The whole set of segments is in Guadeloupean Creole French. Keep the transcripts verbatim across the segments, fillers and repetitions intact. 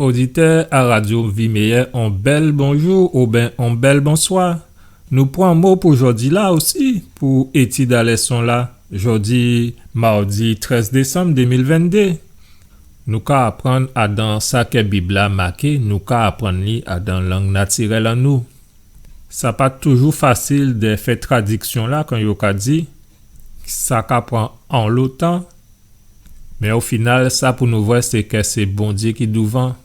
Oditè a Radio Vie Meilleure, on bèl bonjou oben on bèl bonswa. Nou pran mo pou jòdi-la osi, pou étid a lèson-la, jòdi mawdi trèz désanm dé mil venndé. Nou ka aprann adan sa kè Bib-la maké, nou ka aprann li adan lang natirèl an nou. Sa pa toujou fasil dè fè tradiksyon-la, kan yo ka di, sa ka pran anlo tan, mé o final, sa pou nou vwè, sé kè sé Bondyé ki douvan.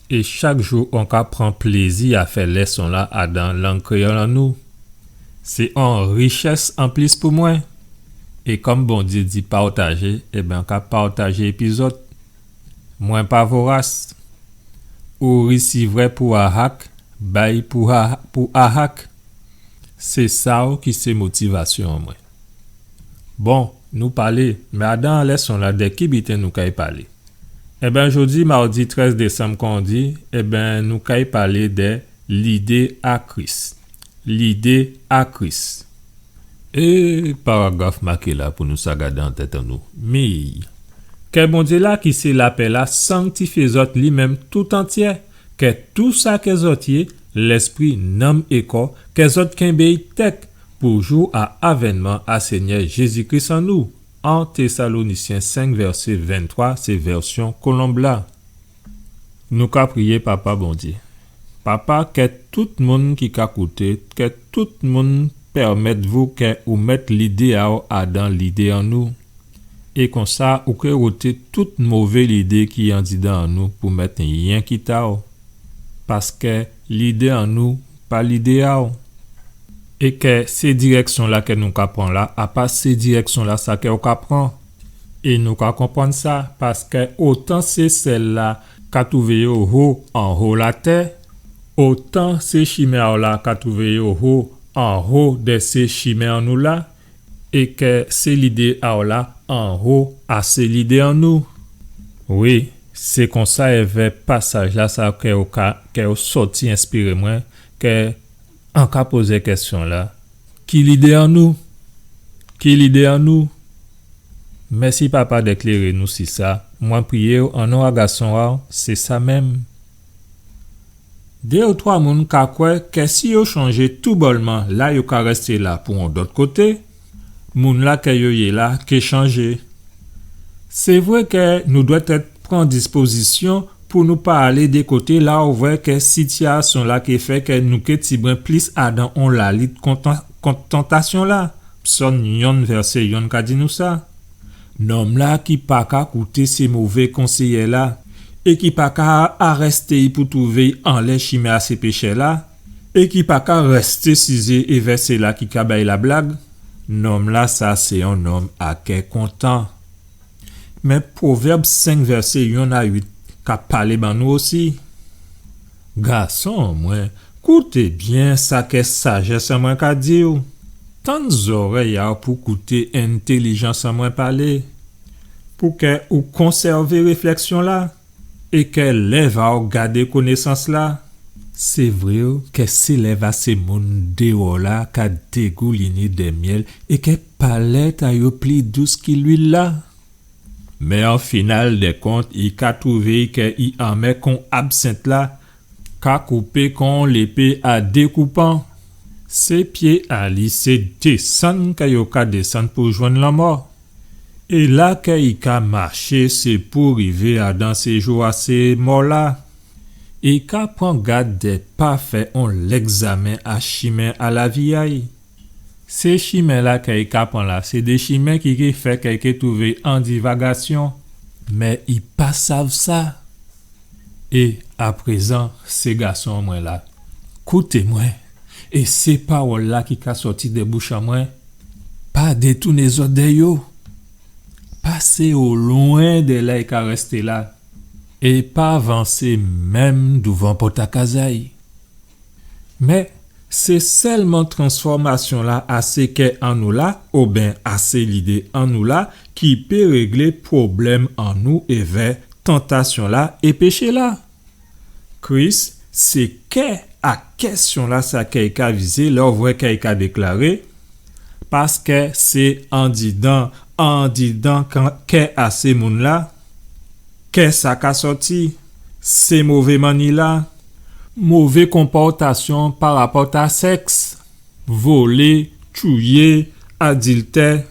É chak jou, on ka pran plézi a fè lèson-la adan lang kréyòl an nou. Sé on richès anplis pou mwen. É kòm Bondyé di pawtajé, ében, on ka pawtajé épi zòt. Mwen pa voras. Ou risivrè pou ahak, bay pou a-, pou ahak. Sé sa ou ki sé motivasyon an mwen. Bon, nou palé, mé adan lèson-la, dè ki biten nou kay palé? Ében, jòdi, mawdi trèz désanm, kon on di, ében, nou kay palé dè lidé a Kris. Lidé a Kris. É paragraf maké la pou nou sa gadé an tèt an nou. Mi. Kè Bondyé-la ki sé lapè-la sanktifyé zòt li menm tout antyé, kè tou sa kè zòt yé, lèspri, nanm é kò, kè zòt kenbé-y tèk pou jou a avènman a Sényè Jézi Kris an nou. En Tésalonisyen senk, vèsé venntwa, sé vèsyon Kolonb la. Nou ka priyé Papa Bondyé. Papa, kè tout moun ki ka kouté, kè tout moun pèmèt vou kè ou mèt lidé a-w adan lidé an nou. É konsa, ou ké woté tout mové lidé ki andidan an nou pou mèt yenki ta-w. Paskè lidé an nou pa lidé a-w. É kè sé dirèksyon-la kè nou ka pran la, a pa sé dirèksyon-la sa kè ou ka pran. É nou ka konprann sa, paskè otan sé syèl-la ka twouvé yo ho anho latè, otan sé chimen a-w la ka twouvé yo ho anho dè sé chimen an nou la, é kè sé lidé a-w la anho a sé lidé an nou. Wi, sé konsa èvè pasaj-la sa kè ou ka, kè ou sòti enspiré mwen, kè an ka pozé kèsyon-la, ki lidé an nou? Ki lidé an nou? Mèsi, Papa, dè kléré nou si sa. Mwen priyé-w an non a Gason a-w, sé sa menm. Dé ou twa moun ka kwè kè si yo chanjé toubòlman la yo ka rèsté la pou on dòt koté, moun-la kè yo yé la ké chanjé. Sé vré kè nou dwèt èt pran dispozisyon pou nou pa alé dé koté la ou vwè kè sitiyasyon-la ké fè kè nou ké tibwen plis adan on lalit kont, kont tantasyon-la. Sòm yonn vèsé yonn ka di nou sa. Nonm-la ki pa ka kouté sé mové konséyè-la, é ki pa ka arèsté-y pou twouvé-y anlè chimen a sé péchè-la, é ki pa ka rèsté sizé èvè séla ki ka bay lablag, nonm-la sa sé on nonm a kè kontan. Mé Pwovèb senk vèsé yonn a uit ka palé ban nou osi. Gason an mwen, kouté byen sa kè sajès an mwen ka di-w. Tann zòrèy a-w pou kouté entèlijans an mwen palé. Pou kè ou konsèvé réflèksyon-la, é kè lèv a-w gadé konésans-la. Sé vré wi kè sé lèv a sé moun déwò-la ka dégoulini dè myèl é kè palèt a yo pli dous ki lwil-la. Mé an final dè kont, i ka twouvé kè i anmè kon absent-la, ka koupé kon lépé a dé koupan. Sé pyé a li sé désann kè yo ka désann pou jwenn lanmò. É la kè i ka maché sé pou rivé adan séjou a sé mò-la. I ka pran gad dè pa fè on lègzamen a chimen a lavi a-y. Sé chimen-la kè i ka pran la, sé dé chimen ki ké fè kè i ké twouvé an divagasyon, mé i pa sav sa. É aprézan, sé gason an mwen la, kouté mwen, é sé pawòl-la ki ka sòti dè bouch an mwen, pa détouné zòt dè yo. Pasé o lwen dè la i ka rèsté la, é pa vansé menm douvan pòt a kaz a-y. Mé sé sèlman transfòmasyon-la a sé kè an nou la, oben a sé lidé an nou la, ki pé réglé pwoblèm an nou èvè tantasyon-la é péché-la. Kris, sé kè a kèsyon-la sa kè i ka vizé, lè ou vwè kè i ka déklaré, paskè sé andidan, andidan kan-, kè a sé moun-la, kè sa ka sòti. Sé mové manni-la, mové konpòtasyon parapòt a sèks, volé, tchouyé, adiltè,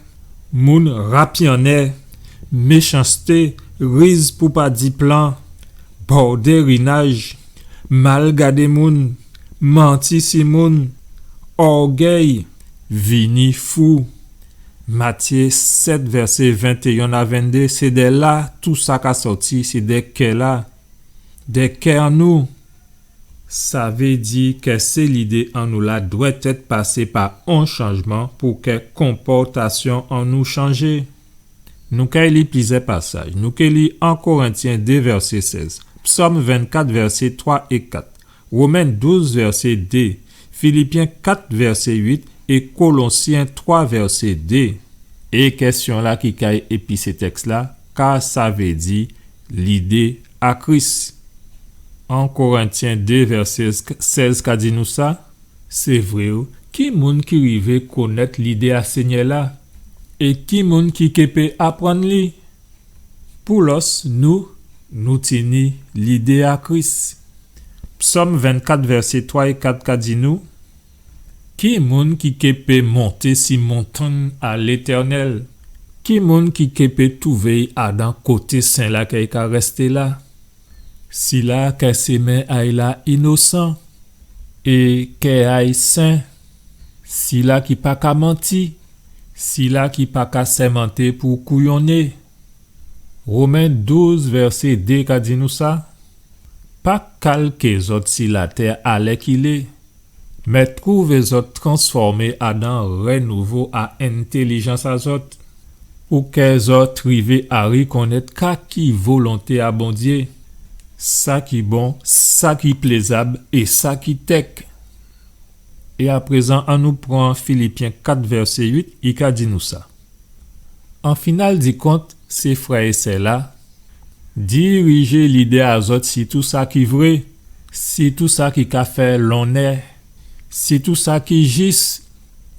moun rapyannè, méchansté, riz pou pa di plan, bòdèrinaj, mal gadé moun, manti si moun, ògèy, vini fou. Matyé sèt, vèsé ventéyen a venndé, sé dè la tou sa ka sòti, sé dè kè-la. Dè kè an nou. Sa vé di kè sé lidé an nou la dwèt èt pasé pa on chanjman pou kè konpòtasyon an nou chanjé. Nou kay li plizyè pasaj. Nou ké li en Korentyen dé vèsé sèz, Psòm vennkat vèsé twa é kat, Women douz vèsé dé, Filipyen kat vèsé uit é Kolosyen twa vèsé dé. É kèsyon-la ki kay épi sé tèks-la, ka sa vé di lidé a Kris? En Korentyen dé vèsé sèz ka di nou sa, sé vré, wi, ki moun ki rivé konnèt lidé a Sényè-la? É ki moun ki ké pé aprann li? Pou lòs, nou, nou tini lidé a Kris. Psòm vennkat vèsé twa é kat ka di nou, ki moun ki ké pé monté si montangn a Létènèl? Ki moun ki ké pé touvé-y adan koté sen-la kè i ka rèsté la? Sila kè sé men a-y la inosan, é kè a-y sen, sila ki pa ka manti, sila ki pa ka sèmanté pou kouyonné. Women douz vèsé dé ka di nou sa, pa kalké zòt si latè alèkilé, mé twouvé zòt transfòmé adan rènouvo a entèlijans a zòt, pou kè zòt rivé a rikonnèt ka ki volonté a Bondyé, sa ki bon, sa ki plézab é sa ki tèk. É aprézan, annou pran Filipyen kat vèsé uit, i ka di nou sa. An final di kont, sé frè é sè-la, dirijé lidé a zòt si tou sa ki vré, si tou sa ki ka fè lonnè, si tou sa ki jis,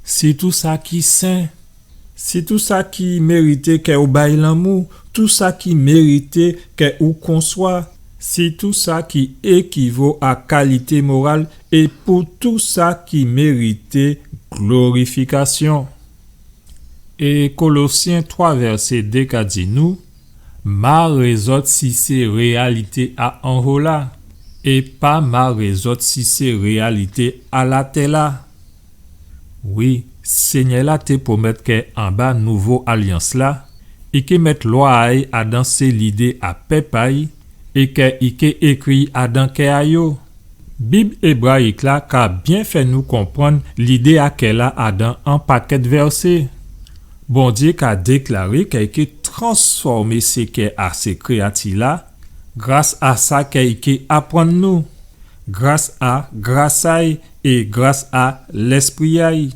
si tou sa ki sen, si tou sa ki mérité kè ou bay lanmou, tou sa ki mérité kè ou konswa, si tou sa ki ékivo a kalité moral é pou tou sa ki mérité glorifikasyon. É Kolosyen twa vèsé dé ka di nou, maré zòt si sé réyalité a anwo la, é pa maré zòt si sé réyalité a latè-la. Wi, Sényè-la té pwomèt kè anba nouvo alyans-la, i ké mèt lwa a-y adan sé lidé a pèp a-y, é kè i ké ékri adan kè a yo. Bib ébrayik-la ka byen fè nou konprann lidé a kè-la adan on pakèt vèsé. Bondyé ka déklaré kè i ké transfòmé sé kè a sé kréyati-la, gras a sa kè i ké aprann nou, gras a gras a-y é gras a Lèspri a-y.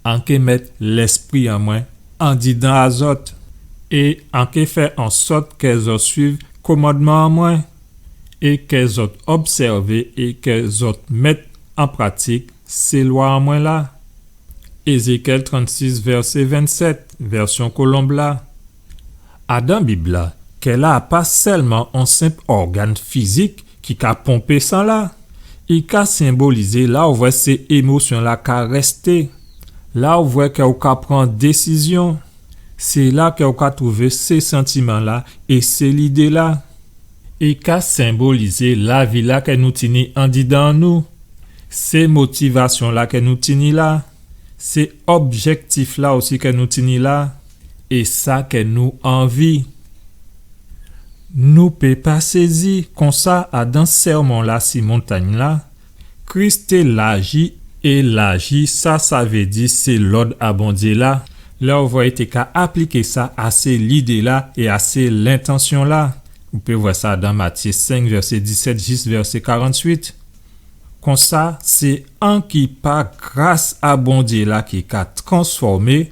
An ké mèt Lèspri an mwen andidan a zòt, é an ké fè an sòt kè zòt suiv kòmandman an mwen, é kè zòt obsèvé é kè zòt mèt an pratik sé lwa an mwen la. Ézékyèl trannsis, vèsé vennsèt, vèsyon Kolonb la. Adan Bib-la, kè-la pa sèlman on senp ògàn fizik ki ka ponpé san-la. I ka senbolizé la ou vwè sé émosyon-la ka rèsté, la ou vwè kè ou ka pran désizyon, sé la kè ou ka twouvé sé santiman-la é sé lidé-la. I ka senbolizé lavi-la kè nou tini andidan nou, sé motivasyon-la kè nou tini la, sé objèktif-la osi kè nou tini la, é sa kè nou anvi. Nou pé pa sézi konsa adan sèmon-la si montangn-la, Kris té laji é laji, sa sa vé di sé lòd a Bondyé la. Lè ou vwè i té ka apliké sa a sé lidé-la é a sé lentansyon-la. Ou pé vwè sa dan Matyé senk, vèsé disèt jis vèsé karanntuit. Konsa, sé anki pa gras a Bondyé la ki ka transfòmé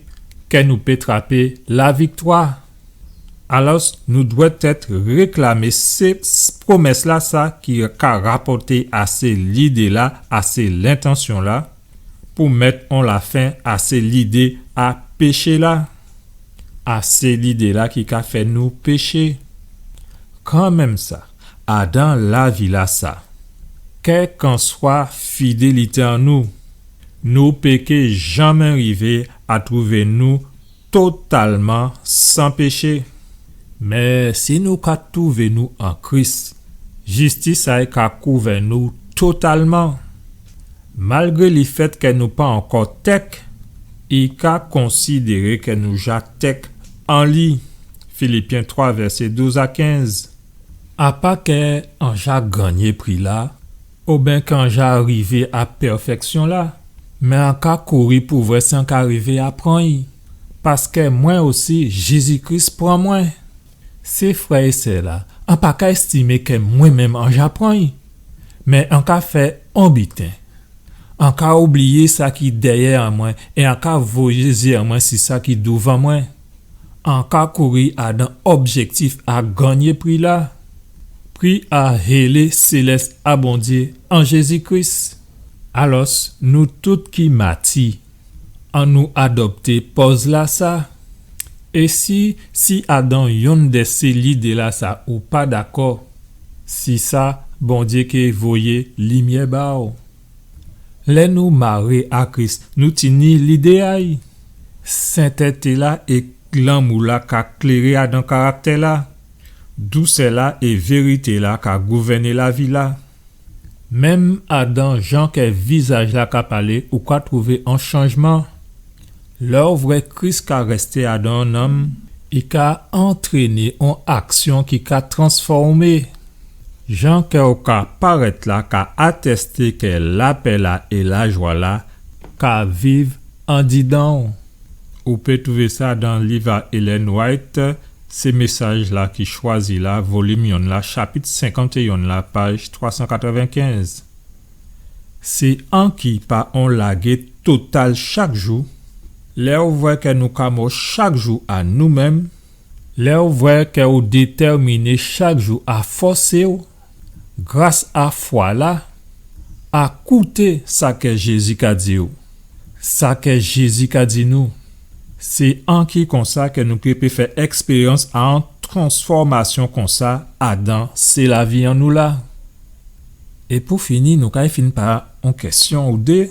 kè nou pé trapé laviktwa. Alò, nou dwèt èt réklamé sé s-, pwomès-la sa ki ka rapòté a sé lidé-la, a sé lentansyon-la, pou mèt on lafen a sé lidé a péché-la, a sé lidé-la ki ka fè nou péché. Kanmenm sa, adan lavi-lasa. Kèlkanswa fidélité an nou, nou pé ké janmé rivé a twouvé nou totalman san péché. Mé si nou ka twouvé nou an Kris, jistis a-y ka kouvè nou totalman. Malgré lèfèt kè nou pa ankò tèk, i ka konsidéré kè nou ja tèk an li. Filipyen twa, vèsé douz a kenz. A pa kè an ja gannyé pri-la, oben kè an ja rivé a pèfèksyon-la, mé an ka kouri pou vwè si an ka rivé a pran-y, paskè mwen osi, Jézi Kris pran mwen. Sé frè é sè-la, an pa ka èstimé kè mwen menm an ja pran-y, mé an ka fè on biten. An ka oubliyé sa ki dèyè an mwen é an ka voyé zyé an mwen si sa ki douvan mwen. An ka kouri adan objèktif a gannyé pri-la, pri a hélé sélès a Bondyé an Jézi Kris. Alòs, nou tout ki mati, annou adopté pòz-lasa. É si, si adan yonn dè sé lidé-lasa ou pa dakò, si sa, Bondyé ké voyé limyè ba-w. Lè nou maré a Kris, nou tini lidé a-y. Sentèté-la é lanmou-la ka kléré adan karaktè-la. Dousè-la é vérité-la ka gouvèné lavi-la. Menm adan jan kè vizaj-la ka palé, ou ka twouvé on chanjman. Lè ou vwè Kris ka rèsté adan on nonm, i ka antréné on aksyon ki ka transfòmé. Jan kè ou ka parèt la ka atèsté kè lapè-la é lajwa-la ka viv andidan-w. Ou pé twouvé sa dan liv a Ellen White, Sé Mésaj-la ki Chwazi la, volim yonn la, chapit senkantéyonn la, paj twa san katrèvenkenz. Sé anki pa on lagé total chak jou. Lè ou vwè kè nou ka mò chak jou a nou menm, lè ou vwè kè ou détèminé chak jou a fòsé-w, gras a fwa-la, a kouté sa kè Jézi ka di-w, sa kè Jézi ka di nou, sé anki konsa kè nou ké pé fè èkspéryans a on transfòmasyon konsa adan sé lavi an nou la. É pou fini, nou kay fin pa on kèsyon ou dé.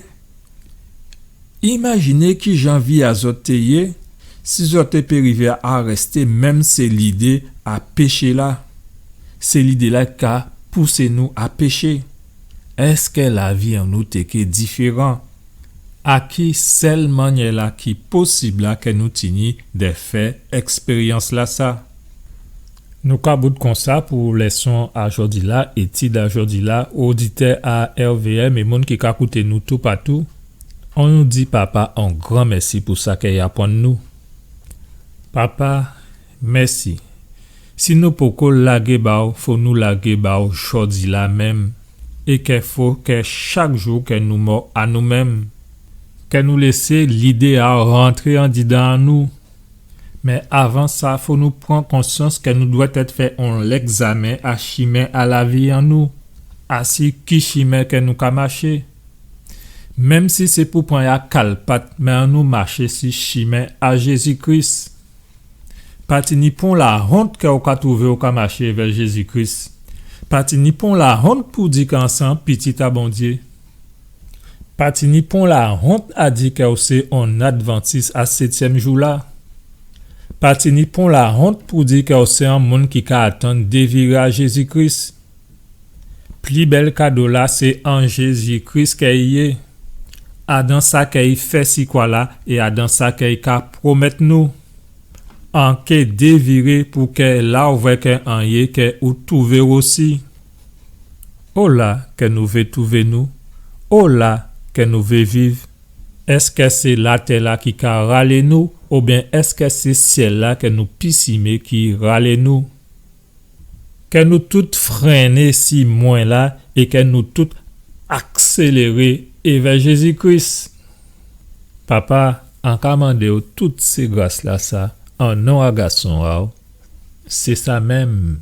Imajiné kijan vi a zòt té yé si zòt té pé rivé a arèsté menm sé lidé a péché-la, sé lidé-la ka pousé nou a péché. Èskè lavi an nou té ké diféran? A ki sèl mannyè-la ki posib la kè nou tini dè fè èkspéryans-lasa? Nou ka bout konsa pou lèson a jòdi-la, étid a jòdi-la, oditè a R V M é moun ki ka kouté nou toupatou, annou di Papa on gran mèsi pou sa kè i aprann nou. Papa, mèsi. Si nou poko lagé ba-w, fò nou lagé ba-w jòdi-la menm. É kè fò kè chak jou kè nou mò a nou menm, kè nou lésé lidé a-w rantré andidan an nou. Mé avan sa, fò nou pran konsyans kè nou dwèt èt fè on lègzamèn a chimen a lavi an nou, asi ki chimen kè nou ka maché. Menm si sé pou pran a kalpat, mé annou maché si chimen a Jézi Kris. Pa tini pon lawont kè ou ka twouvé ou ka maché èvè Jézi Kris. Pa tini pon lawont pou di kè an sé on pitit a Bondyé. Pa tini pon lawont a di kè ou sé on advantis a sétyèm jou-la. Pa tini pon lawont pou di kè ou sé on moun ki ka atann déviré a Jézi Kris. Pli bèl kado-la sé an Jézi Kris kè i yé, adan sa kè i fè si kwa-la é adan sa kè i ka pwomèt nou. An ké déviré pou kè la ou vwè kè an yé kè ou twouvé-w osi. Ola kè nou vé twouvé nou? Ola kè nou vé viv? Èskè sé latè-la ki ka ralé nou, oubyen èskè sé syèl-la kè nou pisimé ki ralé nou? Kè nou tout frenné si mwen-la é kè nou tout akséléré èvè Jézi Kris. Papa, an ka mandé-w tout sé gras-lasa, an non a Gason a-w. Sé sa menm.